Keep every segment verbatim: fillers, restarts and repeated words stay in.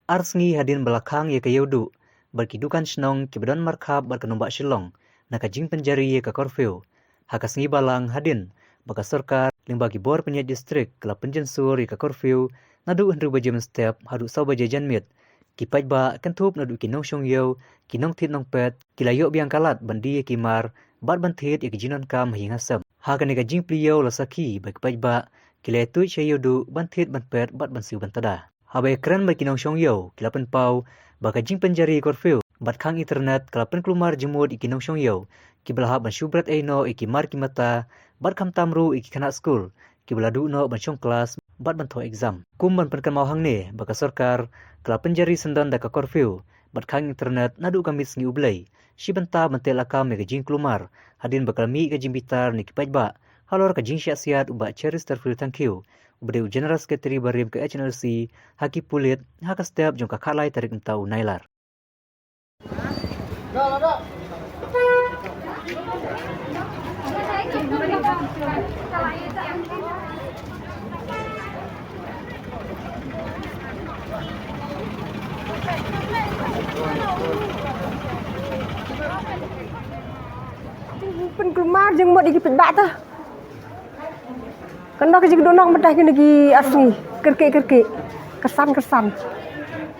Ar sngi hadien ba la khang ïa ka ïewduh bad ki dukan shnong kiba don markhap bad ka nongbah Shillong na ka jingpynjari ïa ka curfew, ha ka sngi Balang hadien ba ka sorkar lyngba ki bor pynïaid distrik ka la pynjynsur ïa ka curfew naduh hynriew baje mynstep haduh saw baje janmiet, ki paidbah kynthup naduh ki nongshong ïew, ki nongthied nongpet, ki la ïoh biang ka lad ban die ïa ki mar bad ban thied ïa ki jingdonkam ha ïing ha sem. Ha kane ka jingplie ïew la sakhi ba ki paidbah ki la ïathuh sha ïewduh ban thied ban pet bad ban siew ban tada. Haba ïakren bad ki nongshong ïew, ki la pynpaw ba ka jingpynjari curfew bad khang internet ka la pynkulmar jingmut ïa ki nongshong ïew kiba la hap ban shu bret ei noh ïa ki mar ki mata bad khamtam ruh ïa ki khynnah skul kiba la duh noh ban shong klas bad ban thoh exam. Kum ban pynkynmaw hangne ba ka sorkar ka la pynjari syndon da ka curfew bad khang internet naduh ka miet sngi U Blei, shi bynta ban teh lakam ïa ka jingkulmar hadien ba ka la mih ka jingbitar na ki paidbah halor ka jingshah siat u Bah Cheristerfield Thangkhiew, uba dei u General Secretary barim ka H N L C, ha ki pulit ha ka step jong ka khatlai tarik mynta u Nailar. Pynkulmar jingmut ïa ki paidbah ta. Kan da ka jingduh nong mynta kine ki ar sngi, kyrkieh kyrkieh, kyrsan kyrsan.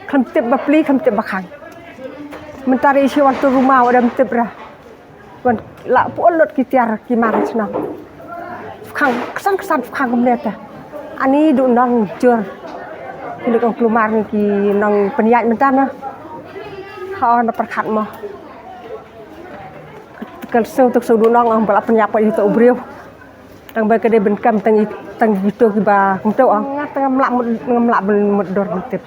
Khlem tip ba plie, khlem tip ba khang. Mynta ri shi wan tu ruma, wa da ym tip ra. Wan la pynlut ki tiar ki mar shnong. Khang kyrsan kyrsan, khang kumne ta. Ani duh nong jur. Kine ki ong kulmar ki nongpynïaid mynta na. Ha, na pyrkhat mo. Ka sngew, tu sngew duh nong ong ba la pynïap ïa uto u briew. Tang ba ka dei ban kam tang i, tang ito kiba kumto ong. Nga tang ngam lah mut, ngam lah ban mutdur ban tip.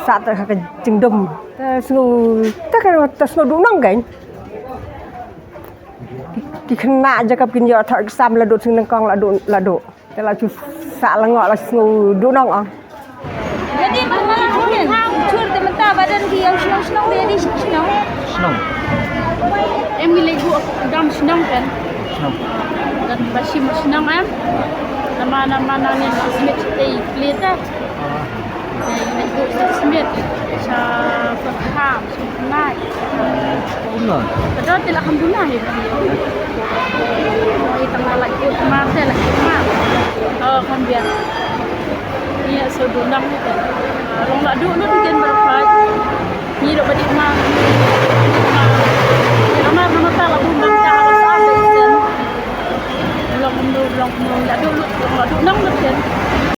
Sa ta ka jingdum. Ta sngew, ta ka, ta sngew duh nong kan. Ki khynnah jaka kin ïoh thoh exam la duh, sngewnyngkong la duh, la duh. Te la shu sah lyngngoh, la sngew duh nong ong. Jadi, man la ngi thaw chur te mynta ba don ki ïew shnong shnong, jadi shnong. Shnong. Em ngi leit buh dam shnong kan. Shnong. Kan ba shim shnong em. Nama, nama nangin submit te i plate. Te ngi leit buh submit sha pyrkham. Nai. Kumno? Ka don te la kham duna hi. Oi, tang la ki ma te la ki ma. Oh, kham biang. Ni so duna hi te. Long la du no ti den bar phai. Ni do ba di ma. Ni ma ma ta la bun ma ta la sa den. Long no, long no, la du, long la du nang no den.